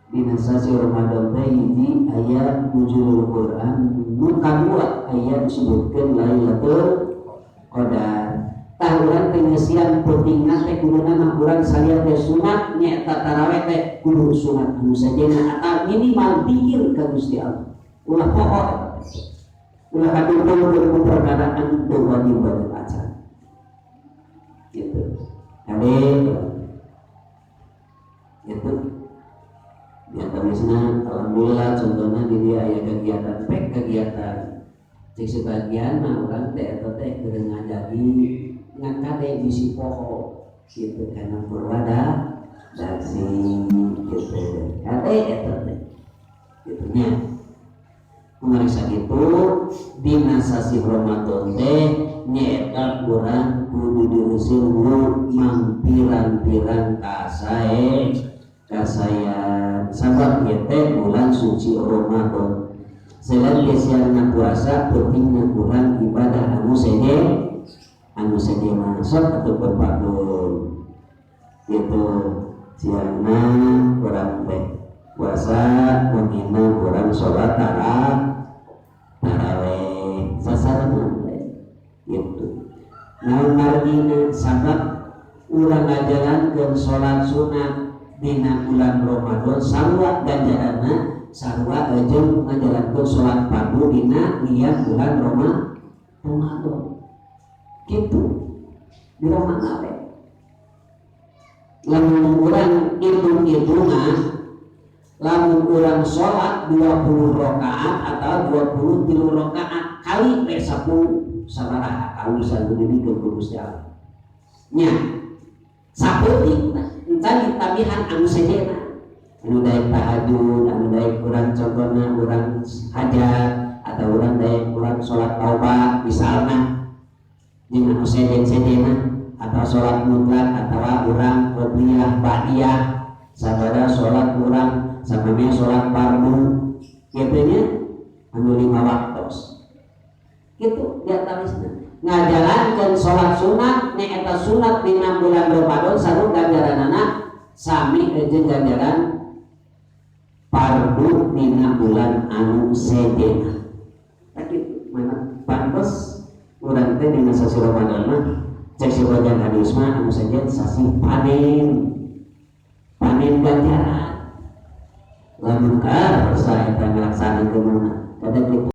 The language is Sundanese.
Dina sasi Ramadan teh hiji aya nuzulul Quran, nu kadua aya disebutkeun Lailatul Qadar. Tah, urang teh ngeusian peutingna teh kuduna mah urang salian teh sunat nyaeta taraweh teh kudu sunat anu sejenna atau minimal dikir ka Gusti Allah. Ulah poho eta teh. Ulah katuntun ku perkara anu teu wajib wajib acan. Gitu. Kade gitu. Di antawisna, alhamdulillah, contohnya di dia aya kegiatan pek kegiatan cek sebagian mah urang teh eta teh keur ngajagi ngan kade bisi poho gitu karena purwada daksi gitu, kade eta teh gitu nya. Kumarisa gitu dina sasih Ramadan teh nyaeta urang kudu diusir mangpirang-pirang kasae kasayan, sabab ieu teh bulan suci Ramadan. Selain siangna puasa, pentingna kurang ibadah anu sejen masuk atau berpakun gitu. Siangna kurang teh puasa, wengina kurang sholat taraweh sasarengan teh gitu. Naon margina? Sabab urang ngajalankeun sholat sunat dina bulan Ramadan sarua ganjaranna sarua jeung ngajalankeun sholat fardu dina lian bulan Ramadan gitu. Di Ramadan we lamun urang hitung-hitungan, lamun urang sholat 20 rakaat atau 23 rakaat kali pe 10, sabaraha kausan dibikeun ku Gusti Allah nya? Saeutik encan ditabihan anu sejenna, anu daek tahajud, anu daek urang contohna urang hajat atau urang daek urang sholat taubat misalna jeung anu sejen-sejenna atau sholat mutlak atau urang qobliyah ba'diyah, sabada sholat urang sampai sholat fardu kitu nya, anu lima waktu gitu. Di antawisna ngajalankeun sholat sunat nyaeta sunat dina bulan Ramadan sarua ganjaranana sami jeung ganjaran fardu dina bulan anu sejenna. Kitu mana pantes urang teh dina sasi Ramadan mah cek sebagian hadis mah anu sejen sasi panen, panen ganjaran, lamun karsa eta ngalaksanakeun kadang kitu.